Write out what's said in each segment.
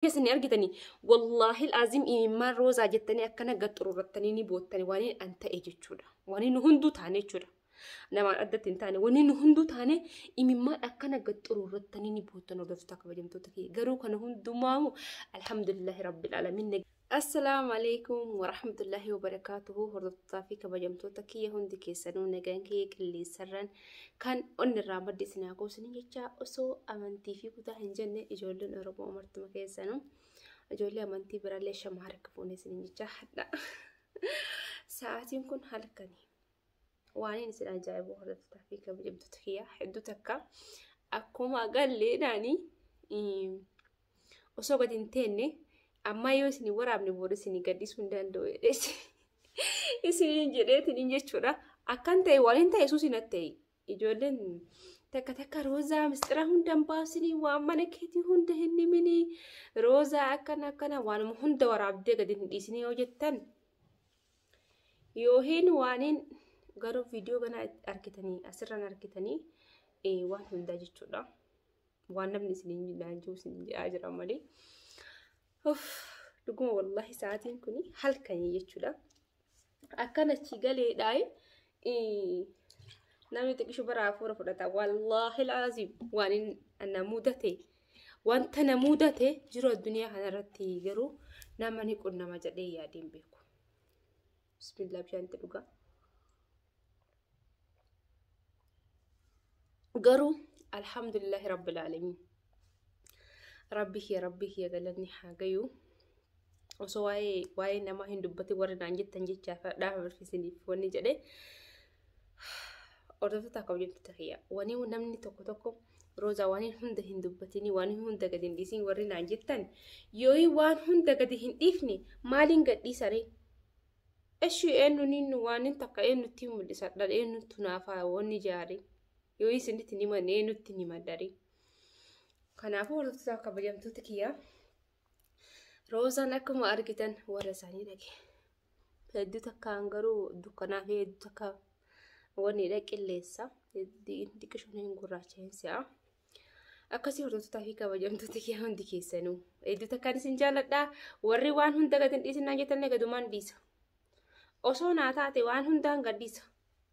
Keessan ni argitanii wallaahi aziim imimmaan Roozaa jettanii akkana gad xuruurrattanii ni boottanii waan an ta'e jechuudha. Waan nu hunduu taane jechuudha. Namaan addatti hin taane wanni nu hunduu taane imimmaan akkana gad xuruurrattanii ni boottan hordoftoota kabajamtoota kiyya. Garuu kana hundumaamu alhamdulillahi rabbil alamin. Assalaamu alaikum warahmatullahi wabarakaatuhu hordoftootaa fi kabajamtoota kiyya hundi keessanuu nagaan kiyya qilleensarraan kan onnirraa maddi isin haa goosanii jecha osoo amantii fi kutaa hin jenne ijoolleen Oromoo martuma keessanuu ijoollee amantii birallee shama harka fuunee isin jecha hadha. Sa'aatiin kun halkani. Waan isin ajaa'ibu hordoftootaa fi kabajamtoota kiyya hedduu takka akkuma galleedhaanii osoo gadi hin teenne ammaa yoo isin waraabne booda isin gaddisuu hin danda'u jedhee isiniin jedheetiin jechuudha. Akkan ta'e waan hin ta'e suus hin ta'e ijoolleen takka takka Roozaa mistira hunda hin baasinii waan mana keetii hunda hin himinii Roozaa akkana akkana waanuma hunda waraabdee gadi hin dhiisinii yoo jettan yoohiin waaniin garuu viidiyoo kana argitanii asirraan argitanii waan hundaa jechuudha. Waan namni isiniin naan jiru isiniin jedhaa jira malee. Uff, dhuguma wallaahi sa'aatiin kun halkanii jechuudha. Akkan achi galeedhaa namni xiqqishu bara hafuura fudhata. Wallaahi laazim waan na mudate wanta na mudate jiru addunyaa kanarratti garuu nama ni qunnama jedhee yaadeen beeku. Bismillah bishaan itti dhugaa. Garuu alhamdulillahi rabbil aalamiin. Rabbi kiyya rabbi kiyya galanni haa gayu. Osoo waa'ee namaa hin dubbatin warri naan jettan jechaaf dhaafa isiniif wanni jedhe. Hordoftoota kabajamtoota kiyya. Wani namni tokko tokko Roozaa waan hunda hin dubbatini waan hunda gadi hin dhiisin warri naan jettan yoo waan hunda gadi hin dhiifne maaliin gad dhiisaree? Eshi eenyuun inni waan inni takka eenyutti mul'isadha eenyutu naafaa wanni jaare yoo isinitti ni manne eenyutti ni madare. Kanaafuu hordoftoota kabajamtoota kiyya Roozaan akkuma argitan warra isaanii dhage. Hedduu takkaan garuu dukkanaa fi hedduu takka wanni qilleessa xiqqishoon hin gurraacha'in si'a. Akkasii hordoftootaa fi kabajamtoota kiyya hundi keessanuu hedduu takkaan isin jaalladha. Warri waan hunda gadi hin dhiisin naan jettan gadumaan dhiisa. Osoo naa taate waan hundaan gad dhiisa.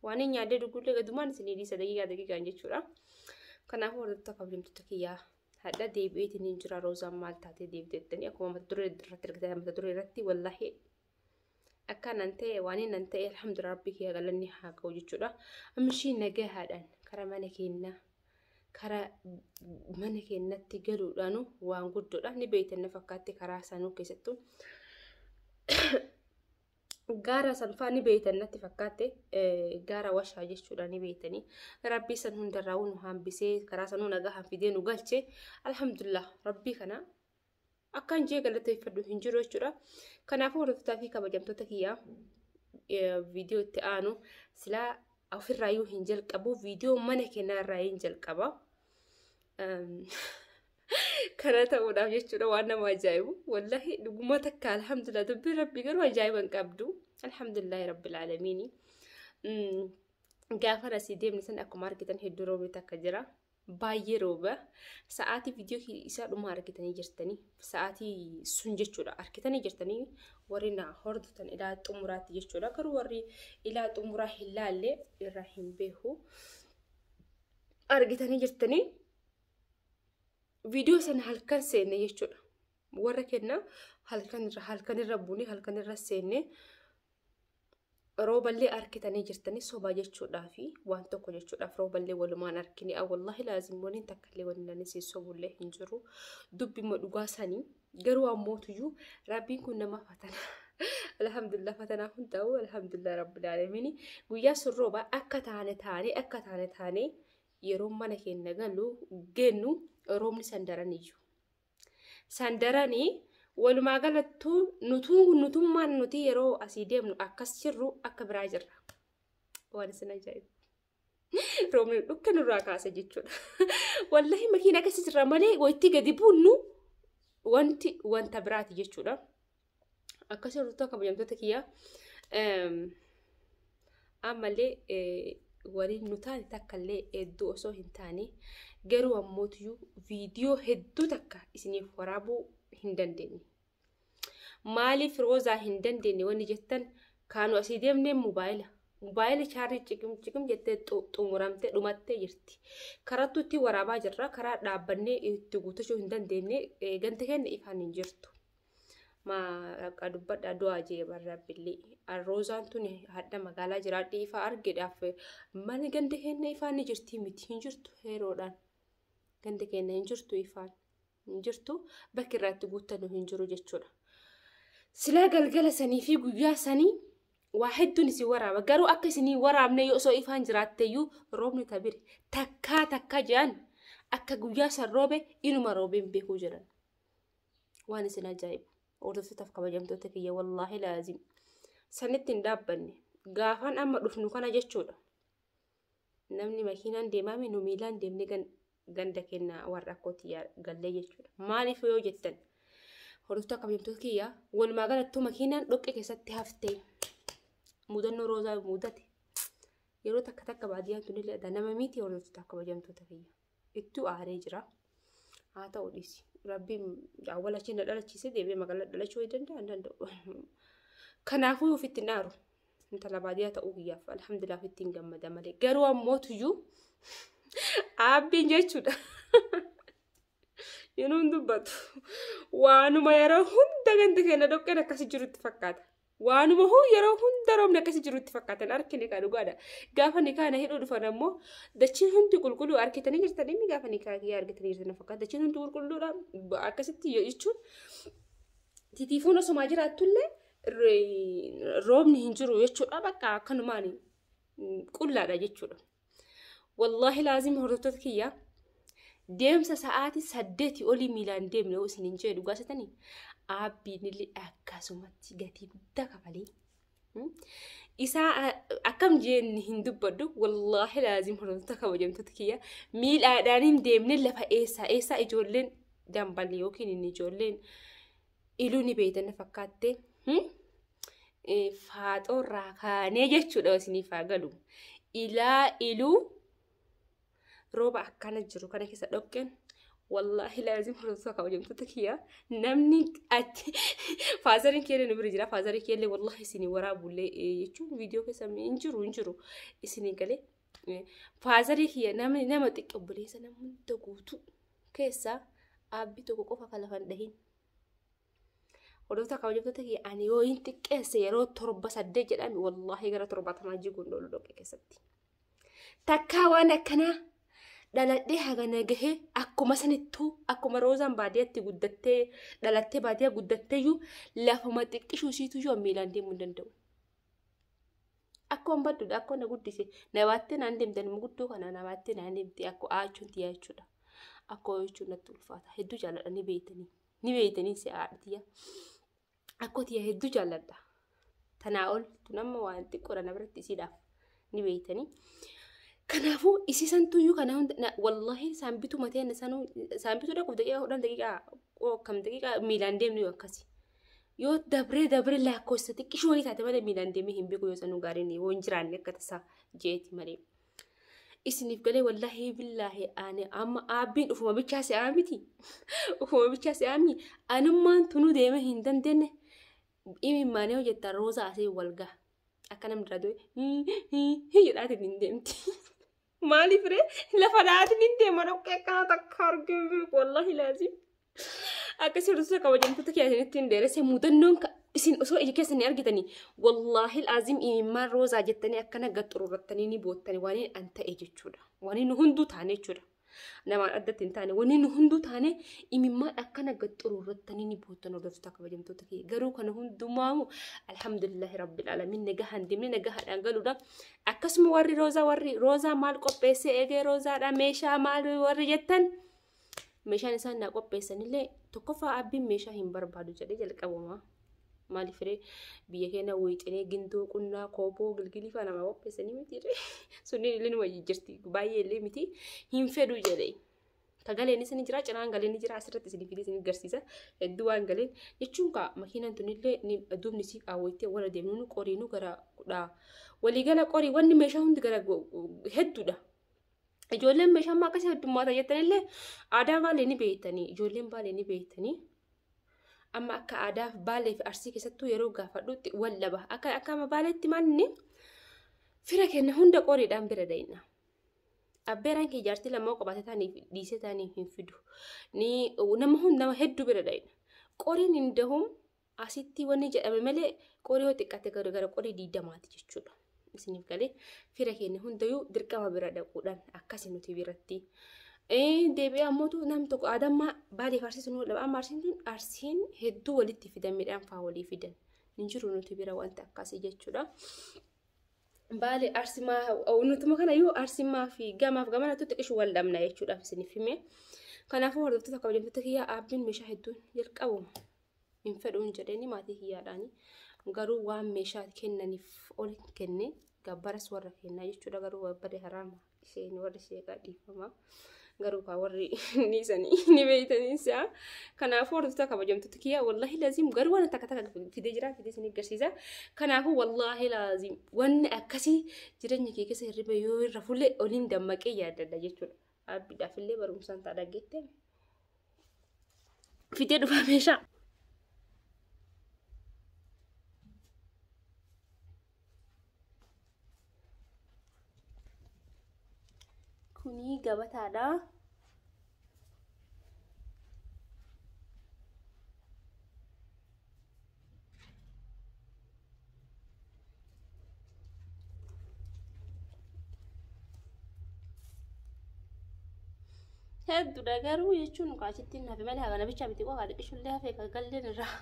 Waan hin nyaadde dhugullee gadumaan isin dhiisa daqiiqaa daqiiqaan jechuudha. Kanaafuu hordoftoota kabajamtoota kiyyaa hadha deebi'eetiin hin jira Roozaan maal taatee deebiteettanii akkuma mata duree irratti argitan mata duree irratti wallaahi akka nan ta'e waan nan ta'e alhamdulillah rabbi kiyya galanni haa ga'u jechuudha. Amishii nagahaadhaan karaa mana keenyaa karaa mana keenyatti galuudhaan waan guddoodha. Ni beektan na fakkaatti karaa sanuu keessattuu gaara san fa'aa ni beektan natti fakkaatte gaara washaa jechuudha ni beektanii. Rabbii san hundarraa nu hambisee karaa sanuu nagaa fidee nu galche alhamdulillah rabbii kana akkan jee galateeffadhu hin jiru jechuudha. Kanaafuu hordoftootaa fi kabajamtoota kiyyaa viidiyoo itti aanu silaa ofirraayyuu hin jalqabu viidiyoo mana keenyaarraa hin jalqaba. Kana ta'uudhaaf jechuudha waan nama ajaa'ibu. Wallahi dhuguma takka alhamdulillah dubbiin rabbii garuu ajaa'iba hin qabdu. Alhamdulillahi rabbil aalamiini. Gaafa asii deemne san akkuma argitan hedduu roobni takka jira. Baay'ee rooba. Sa'aatii viidiyoo isaa dhuma argitanii jirtanii. Sa'aatii sun jechuudha. Argitanii jirtanii warri na hordoftan ilaa xumuraatti jechuudha. Garuu warri ilaa xumuraa hin laalle irraa hin beeku. Argitanii jirtanii viidiyoo sana halkan seenne jechuudha. Warra kenna halkan irra buune halkan irra seenne rooballee argitanii jirtanii soba jechuudhaa fi waan tokko jechuudhaaf rooballee walumaan argine wallahi laazim waliin takka illee waliin naannessee sobullee hin jiru. Dubbima dhugaa sanii garuu ammootuyyuu rabbiin kun nama fatana. Alhamdulillah fatanaa hundaa'u alhamdulillah rabbil aalamiin guyyaa sun rooba akka taane taane akka taane taane yeroo mana keenya galu geennu roobni sandaraniyyuu. Sandaranii walumaa galattuu nutummaan nuti yeroo asii deemnu akkas jirru akka biraa jirra. Waan isin ajaa'ibu. Roobni dhukka nurraa kaasa jechuudha. Wallahi makiina keessa jirra malee wayitti gadi buunnu wanti wanta biraati jechuudha. Akkasii hordoftoota kabajamtoota kiyyaa ammallee waliin nu taane takka illee hedduu osoo hin taane garuu ammootiyyuu viidiyoo hedduu takka isiniif waraabuu hin dandeenye. Maaliif Roozaa hin dandeenye wanni jettan kaanu asii deemnee mobaayila. Mobaayila chaarrii ciqim ciqim jettee xumuramtee dhumattee jirti. Karattu itti waraabaa jirra. Karaa dhaabbannee itti guutachuu hin dandeenye gandi keenya ifaan hin jirtu. Maa dubbadha du'aa jee barraabbillee. Roozaan tun hadha magaalaa jiraadhi ifaa argeedhaaf mana gandi keenya ifaan ni jirti miti hin jirtu heeroodhaan. Gandi keenya hin jirtu ifaan hin jirtu bakki irraa itti guuttannu hin jiru jechuudha. Silaa galgala sanii fi guyyaa sanii waa hedduun isin waraaba. Garuu akka isinii waraabne yoo osoo ifaan jiraatteyyuu roobni tabiri takkaa takkaa jedhan akka guyyaa san roobe inuma roobeen beekuu jedhan. Waan isin ajaa'ibu. Hordoftotaaf kabajamtoota kiyya wallaahi laazim. Sanitti hin dhaabbanne. Gaafaan amma dhufnu kana jechuudha. Namni makiinaan deemaame nu miilaan deemnee ganda keenya warra akkootti gallee jechuudha. Maaliif yoo jettan hordoftoota kabajamtoota kiyya walumaa galattuu makiinaan dhoqqee keessatti haftee mudannoo Roozaa mudate. Yeroo takka takka baadiyyaan tunillee adda nama miti hordoftoota kabajamtoota kiyya. Ittuu aaree jira. Haa ta'u dhiisi. Rabbiin awwaala achiin na dhalachiisee deebi'ee magaalaa dhalachuu hin danda'a hin danda'u. Kanaafuu ofitti hin aaru. Intala baadiyyaa ta'uu kiyyaaf alhamdulillah ofitti hin gammada malee. Garuu ammoo tuyyuu aabbiin jechuudha. Yeroo hin dubbatu. Waanuma yeroo hunda gandi keenya dhoqqeen akkasii jirutti fakkaata. Waanuma huu yeroo hunda roobni akkasii jirutti fakkaatan harki kaa dhugaadha. Gaafa nikaa na hidhuu dhufan ammoo dachiin hundi qulqulluu argitanii jirtan inni gaafa nikaa kiyyaa argitanii jirtan fakkaata. Dachiin hundi qulqulluudha akkasitti jechuun titiifuun osumaa jiraattullee roobni hin jiru jechuudha bakka akkanumaan qullaadha jechuudha. Wallaahi laazim hordoftoota kiyyaa deemsa sa'aatii 8 olii miilaan deemne yoo isin hin jedhu dhugaasatanii aabbiin illee akkasumatti gatii guddaa kafalee. Isaa akkam jeenni hin dubbadhu wallaahi laazim hordoftoota kabajamtoota kiyya miidhaadhaan hin deemne lafa eessaa eessaa ijoolleen dambalii yookiin inni ijoolleen iluu ni beeytan fakkaatte faaxoorraa kaanee jechuudha isiniif haa galu. Ilaa iluu rooba akkana jiru kana keessa dhoqqeen wallaahi laazim hordoftoota kabajamtoota kiyya namni achi faazariin keellee nu bira jira faazarii keellee wallaahi isinii waraabullee jechuun viidiyoo keessa hin jiru hin jiru isinii galee faazarii kiyya namni nama xiqqoo obboleessa nama hunda guutuu keessaa aabbii tokko qofa kan lafan dhahin. Hordoftoota kabajamtoota kiyya ani yoo hin xiqqeesse yeroo 7 8 jedhame wallaahi gara 70 jiguun dhoolu dhoqqee keessatti. Takkaa waan akkanaa dhaladhee hagana gahee akkuma sanittuu akkuma Roozaan baadiyyaatti guddattee dhalattee baadiyyaa guddatteeyyuu lafuma xiqqishuu isiituyyuu miilaan deemuu hin danda'u. Akkuma badduudha akkuma na guddise na baattee naan deemte nama guddoo kana na baattee naan deemte akkoo aachuun tiyyaa jechuudha. Akkoo jechuun natti ulfaata hedduu jaalladha ni beeytanii ni beeytanii si haadha tiyya. Akkoo tiyya hedduu jaalladha. Tanaa ol tun amma waan xiqqoodha na biratti isiidhaaf ni beeytanii. Kanaafuu isii santuyyuu kana hunda wallaahi saanbituu mateen sanuu saanbituu dhaquuf daqiiqaa 10 daqiiqaa akkam daqiiqaa miilaan deemnu yoo akkasi. Yoo dabree dabree lakkoofsa xiqqishuu wayii taate malee miilaan deemee hin beeku yoo sanuu gaariin yoo hin jiraanne akka tasaa jeeti malee. Isiniif galee wallaahi billaahi ani amma aabbiin ufuma bichaa se'aa miti. Ufuma bichaa se'aa miti. Anummaan tunuu deemee hin dandeenye imimmaanee hojjetta Roozaa asii wal gaha. Akka namni irraa du'e jedhaatiin hin deemti. Maaliif ree lafa dhaatiin hin deema dhoqqee akkana takka argee beeku wallaahi laazim. Akkasii hordoftoota kabajamtoota kiyya isinitti hin dheeresse mudannoon isin osoo ija keessan ni argitanii wallaahi laazim imimmaan Roozaa jettanii akkana gad xururrattanii ni boottanii waan an ta'e jechuudha. Waan nu hunduu taane jechuudha. Namaan addatti hin taane wanni nu hunduu taane imimmaan akkana gad xururrattanii ni boottan hordoftoota kabajamtoota kiyya. Garuu kana hundumaamu alhamdulillahi rabbil alamin nagahaan deemnee nagahaadhaan galuudha. Akkasuma warri Roozaa warri Roozaa maal qopheessee eegee Roozaadha meeshaa maal warri jettan meeshaan isaan naa qopheessanillee tokkoffaa abbiin meeshaa hin barbaadu jedhee jalqabuma. Maaliif ree biyya keenya wiixinee gindoo qunnaa kooboo gilgilii fa'aa nama qopheessanii miti ree sunniin illee numa jijjiirti baay'ee illee miti hin fedhu jedhee. Ka galeenis ni jira cinaan galeen ni jira asirratti isin fidee isin agarsiisa hedduu waan galeen jechuun kaa makiinaan tunillee duubni isii qaawwattee warra deemnu qoriinuu gara kudha waliigala qorii wanni meeshaa hundi gara hedduudha. Ijoolleen meeshaa ammaa akkasii heddummaata jettanillee aadaa baalee ni beektanii ijoolleen baalee ni beektanii. Amma akka aadaa Baalee fi Arsii keessattuu yeroo gaafadhutti wal dhaba. Akka amma Baaleetti maalni fira kenna hunda qoriidhaan bira dayna. Abbeeraan kee jaartii lama qabaate taaniif dhiisee taaniif hin fidu. Ni nama hunda nama hedduu bira dayna. Qoriin hin dahum asitti wanni jedhame malee qorii yoo xiqqaate gara qorii 20ti jechuudha. Isiniif galee fira keenya hundayyuu dirqama bira dhaquudhaan akkasi nuti biratti. Deebi'ee ammoo nam tokko aadammaa Baalee fi Arsii sun wal dhaba. Amma Arsiin tun Arsiin hedduu walitti fidan midhaan fa'aa walii fidan. Hin jiru nuti bira wanta akkasii jechuudha. Baalee Arsimaa nutuma kanayyuu Arsimaa fi gamaaf gamanatti xiqqishu wal dhabna jechuudhaaf isiniif hime. Kanaafuu hordoftoota kabajamtoota kiyyaa aabbiin meeshaa hedduun jalqabuma hin fedhuun jedheeni maatii kiyyaadhaani. Garuu waan meeshaa kennaniif ol kenne gabbaras warra kennaa jechuudha. Garuu barbaree haraama isheen warri sheeqaa dhiifama. Garuu kaa warri dhiisanii ni beeytanii isaa. Kanaafuu hordoftoota kabajamtoota kiyyaa wallaahi laziim garuu waan takka takka fidee jira fidee isin agarsiisa. Kanaafuu wallaahi laziim wanni akkasii jireenya kee keessa hirriba yoo irra fulle oliin dammaqee yaadadha jechuudha. Abbiidhaaf illee barumsaan ta'a dhaggeette. Fidee dhufa meeshaa. Kuni gabataadha. Hedduudha garuu jechuun kaachittiin hafe malee hagana bichaa miti qofa xiqqishullee hafe galleen irraa.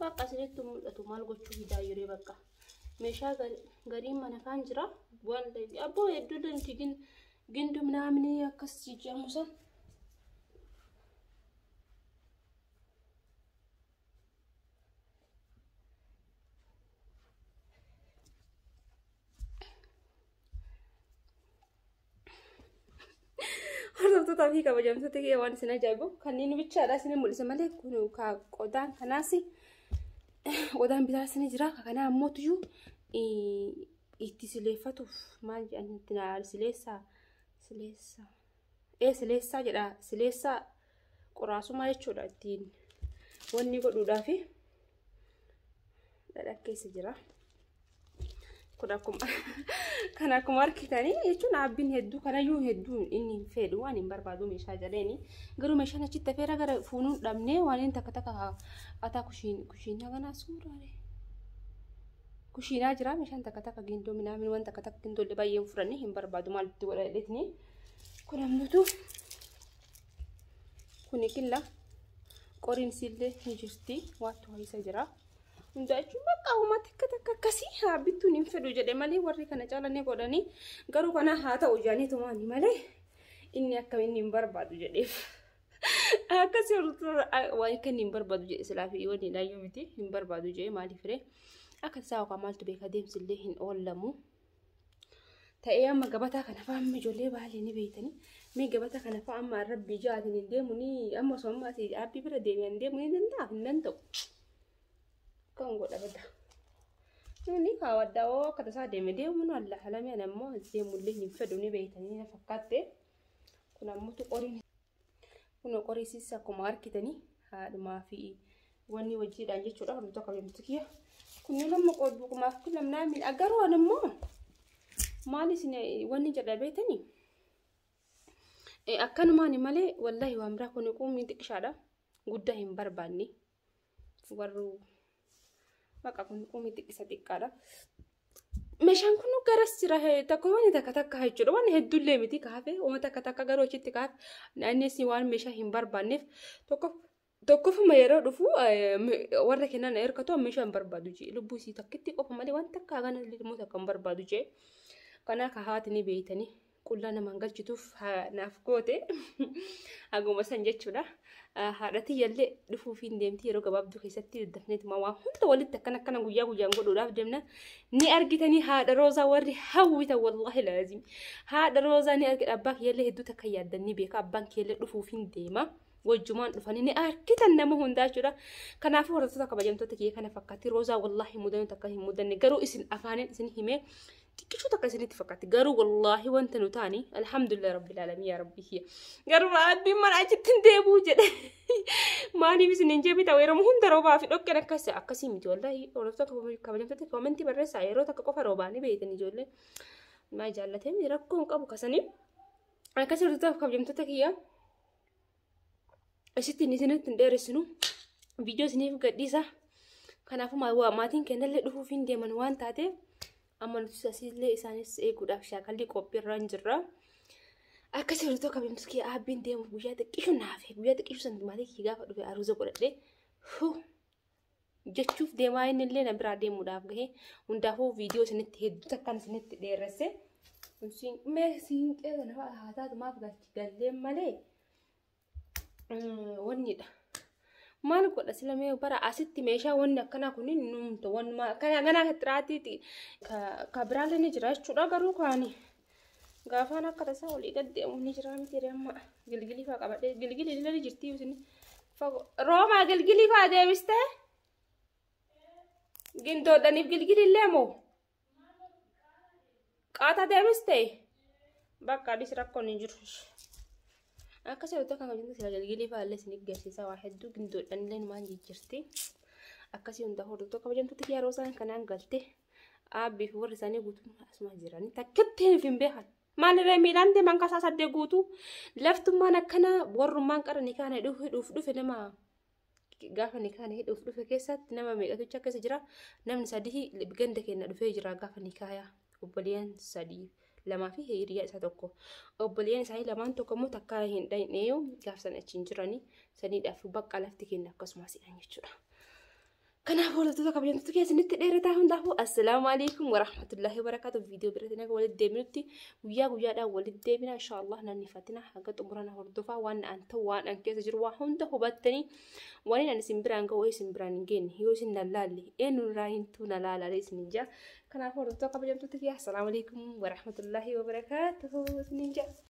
Bakka asirratti mul'atu maal gochuu fidaa yeroo bakka meeshaa gariin mana kaan jira waan abboo hedduu danti gindu minaamini akkas jijjiiramu san. Hordoftoota fi kabajamtoota kiyya waan isin ajaa'ibu kanneen bichaadha isin mul'isa malee kun qodaan kanaas qodaan bitaas ni jira. Kanaa ammoo tuyyuu itti sileeffatuuf maal jedhan itti sileessaa sileessaa sileessaa jedha sileessaa qoraasumaa jechuudha ittiin wanni godhuudhaaf dhadhaa keessa jira. Kun akkuma kan akkuma argitanii jechuun abbiin hedduu kanayyuu hedduu inni hin fedhu waan hin barbaadu meeshaa jedheeni garuu meeshaan achitti hafeera gara fuunuun dhabnee waan inni takka takka ataa kushiinaa kanaa suuraalee kushiinaa jira meeshaan takka takka gindoo minaamin waan takka takka gindoo baay'een fudhannee hin barbaadu maal itti godha jedheetini. Kun ammoo kuni qilla qoriin isiillee ni jirti waattu ho'isa jira. Hunda jechuun bakka uummata takka takka akkasii haabbittuun hin fedhu jedhe malee warri kana caalanii godhanii garuu kana haa ta'u jedhanii tumaanii malee inni akka inni hin barbaadu jedheef. Akkasii waan akka inni hin barbaadu jedhe silaa fi wanni laayyoo miti hin barbaadu jedhe maaliif ree akka isaa yookaan maaltu beeka deemsillee hin oollamu. Ta'ee amma gabataa kana fa'aa amma ijoollee Baalee ni beeytanii mee gabataa kana fa'aa amma rabbi jaatiin hin deemu ni amma osoo amma asii dhaabbii bira deemee deemu ni danda'a hin danda'u. Kan godha bada. Nuni kaawwaddaa oo akka tasaa deeme deemuun alla halamee ani ammoo deemullee hin fedhu ni beeytanii na fakkaatte. Kun ammoo qoriin kun qorii siis akkuma argitanii haadhumaa fi wanni hojiidhaan jechuudha hordoftoota kabajamtoota kiyya. Kunneen amma qodduuqumaaf kun lamnaa miidha garuu ani immoo maal isin wanni jedha beeytanii akkanumaan malee wallaahi waan biraa kun quumni xiqqishaadha guddaa hin barbaanne warri bakka kun quumni xiqqisa xiqqaadha. Meeshaan kun garas jira takka waan takka takka jechuudha waan hedduullee miti kaafe waan takka takka garuu achitti kaafe innis waan meeshaa hin barbaanneef tokkoffuma yeroo dhufu warra kennan hirkatu meeshaa hin barbaadu jee lubbuu isii takkitti qofa malee waan takka hagana ilmoo takka hin barbaadu jee. Kana ka haati ni beeytanii Qullaa namaan galchituuf naaf goote haguma san jechuudha. Haadha tiyyallee dhufuuf hin deemti yeroo gabaabduu keessatti daddafneetuma waa hunda walitti akkana akkana guyyaa guyyaan godhuudhaaf deemna. Ni argitanii haadha Roozaa warri hawwitan wallaahi laazim. Haadha Roozaa ni argita abbaa kiyyallee hedduu takka yaaddan ni beeka abbaan kiyyallee dhufuuf hin deema. Wajjumaan dhufanii ni argitan nama hundaa jechuudha. Kanaafuu hordoftoota kabajamtoota kiyya kana fakkaatti Roozaa wallaahi mudannoo takka hin mudanne garuu isin afaaniin isin himee xiqqishuu takka isinitti fakkaatti garuu wallaahi wanta nu taani alhamdulillah rabbil aalamiin yaa rabbi kiyya garuu rabbiin mana achitti hin deebi'u jedhe maaliif isin hin jeebita yeroo hunda roobaa fi dhoqqeen akkas akkasii miti wallaahi hordoftoota kabajamtoota koomentii barreessaa yeroo takka qofa roobaa ni beektan ijoollee maa jaallatee rakkoo hin qabu kasanii akkasii hordoftoota kabajamtoota kiyya isitti isinitti hin dheeressinu viidiyoo isiniif gadhiisa kanaafuu maatiin kennallee dhufuuf hin deeman waan taateef amma nuti asiillee isaanis eeguudhaaf shaakallii qophiirra hin jirra. Akkasii hordoftoota kabajamtoota kiyya aabbiin deemuuf guyyaa xiqqishu naafe guyyaa xiqqishu san maatii kiyya gaafa dhufe aruuza godhadhe jechuuf deemaa inni illee na biraa deemuudhaaf gahe hundaafuu viidiyoo isinitti hedduu takkaan isinitti dheeresse. Mee siinqee kana haa taatu maaf galleen malee wannidha. Maal godha sila mee bara asitti meeshaa wanni akkanaa kun numta wanuma akkana ganaa xiraatiiti ka biraallee ni jira jechuudha garuu kaani gaafaan akka tasaa olii gad deemu ni jira miti amma gilgilii faa qabadhee gilgilii illee ni jirti isin roomaa gilgilii faa deebistee gindoodhaniif gilgilii illee moo qaata deebistee bakka adis rakkoon hin jiru. Akkasii hordoftoota kan kabajamtoota sila gilgilii fa'aa isin agarsiisa waa hedduu gindoodhaan illee numaan jijjiirti. Akkasii hunda hordoftoota kabajamtoota yeroo isaan kanaan galte aabbii fi warri isaanii guutuun asuma jiranii takkitti hin beekan. Maalirree miilaan deeman kasaa saddeet guutuu laftummaan akkana warrummaan qara ni kaana hidhuuf dhufe nama gaafa ni kaana hidhuuf dhufe keessatti nama meeqatu keessa jira namni sadii ganda keenya dhufee jira gaafa ni kaaya obboleeyyan sadii. Lamaa fi hiriyaa isaa tokko obboleeyyan isaanii lamaan tokko immoo takka hin dhayneeyo gaafsan achi hin jiranii saniidhaaf bakka lafti kenna akkasumas jedhan jechuudha. Kanaaf hordoftoota kabajamtoota keessanitti dheerataa hundaafuu assalaamu alaikum warahmatullahi wabarakaatu viidiyoo biratti naga walitti deebinutti guyyaa guyyaadhaan walitti deebina inshaallah namni fatina haga xumurana hordofaa waan an ta'u waan an keessa jiru waa hunda hubattanii waan an isin biraan ga'u isin biraan hin geenye yoo isin na laalle eenyu irraa hin tuu na laalaalee isin hin jaa. Kanaaf hordoftoota kabajamtoota kiyya assalaamu alaikum warahmatullahi wabarakaatuhu isin hin jaa.